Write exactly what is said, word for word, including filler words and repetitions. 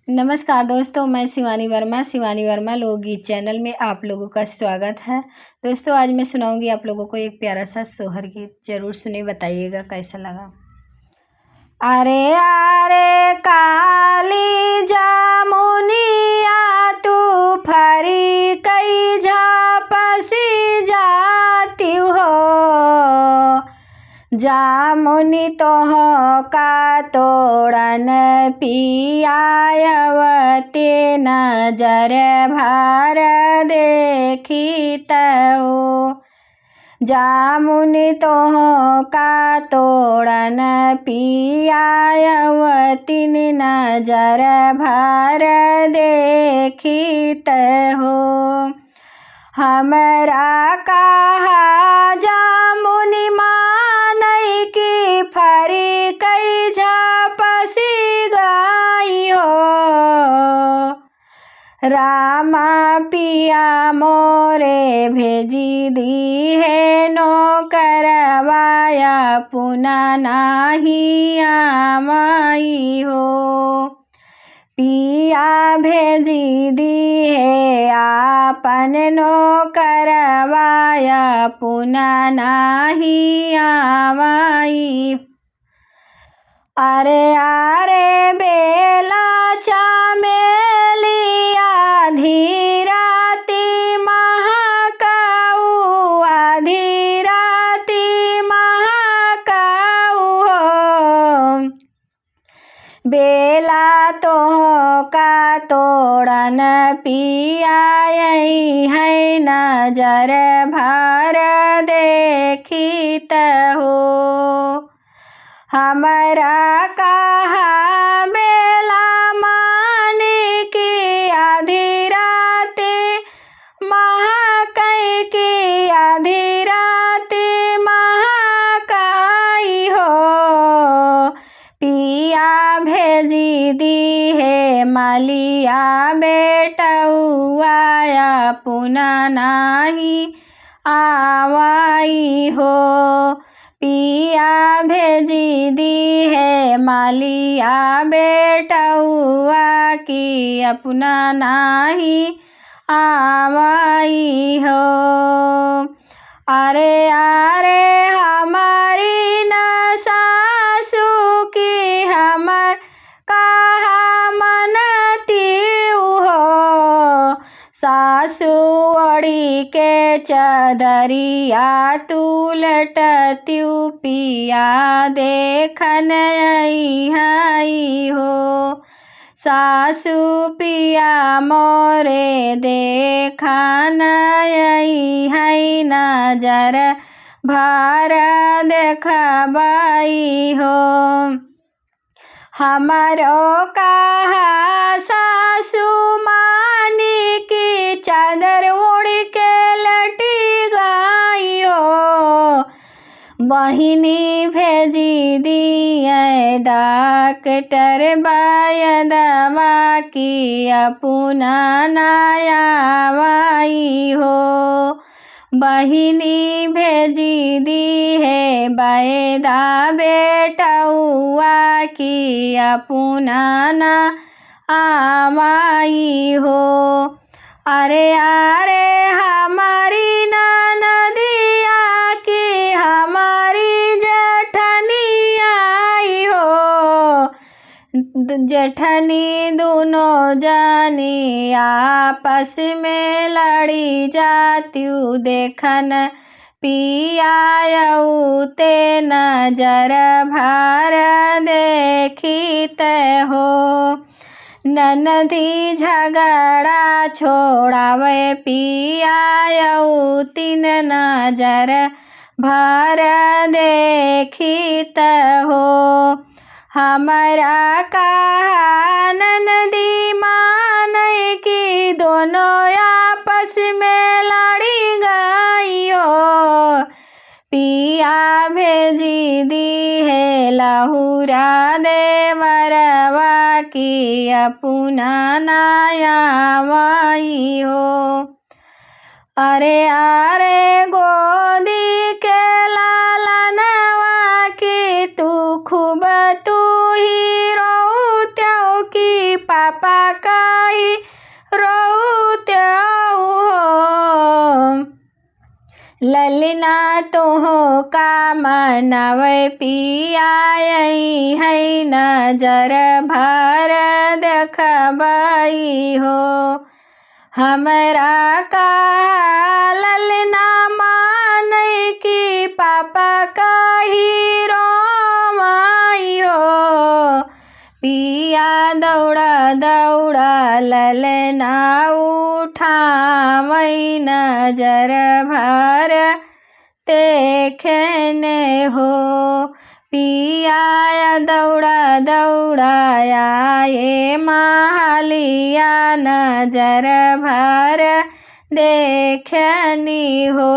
नमस्कार दोस्तों, मैं शिवानी वर्मा। शिवानी वर्मा लोकगीत चैनल में आप लोगों का स्वागत है। दोस्तों, आज मैं सुनाऊंगी आप लोगों को एक प्यारा सा सोहर गीत। ज़रूर सुने, बताइएगा कैसा लगा। अरे अरे काली जामुनिया, तू फरी कई झापसी जाती हो। जामुनी तोह का तोड़न पियायवते नजर भर देखी तऊ। जामुनी तोह का तोड़न पियायवतिन नजर भर देखी तहो। हमरा कहा जामुनी मानई की फरी कई झापसी गई हो। रामा पिया मोरे भेजी दी है नौकरवाया पुना नाही आवाई हो। पिया भेजी दी है आपन नौकरवाया पुना नाही आवाई। अरे अरे बेला चमेलिया धीराती महाकाऊ, धीराती महाकाऊ हो। बेला तोह का तोड़न पियाई है नजर भर देखी तहो। हमरा कहा बेला मानी की आधी राती महाकई की आधी राती महाकाई हो। पिया भेजी दी है मलिया बेटउआ पुना नाही आवाई हो। पिया भेजी दी है मलिया बेटउआ की अपना नाही आवाई हो। अरे अरे हमारी न सासू की हमर कहा मनती हो। सासू ओढ़ी के चदरिया तू लटत्यू पिया देखन अइहई हो। सासू पिया मोरे देखन अइहई नजर भर देखबई हो। हमरो कहा सासू मानी की चादर ओढ़ के लटी गई हो। बहिनी भेजी दिए डॉक्टर बयदवा की अपना नया वाई हो। बहिनी भेजी दी है बयदा बेटउआ की अपना ना आवाई हो। अरे अरे हमारी ननदिया की हमारी जेठनिया आई हो। द-, जेठनी दुनो जानी आपस में लड़ी जात्यू देखन पिया अउते नजर भर देखित हो। ननदी झगड़ा छोड़ावे पिया अउतिन नजर भर देखित हो। हमरा कहा ननदी मानई की दोनों आपस में लड़ी गई हो। पिया भेजी दी है लहुरा देवरवा की अपना नया वाई हो। अरे अरे गोदी के लालनवा की तू खूब तू ही रोत्यो की पापा कही रोवत हो। ललना तोहका मनावै पिया, अइहैं नजर भर देखबै हो। हमरा कहा ललना मानै कि पापा कही रोवै हो। पिया दौड़ा दौड़ा ललना उठावै, नजर भर देखने हो। पिया दौड़ा दौड़ा आए महलिया, नजर भर देखनी हो।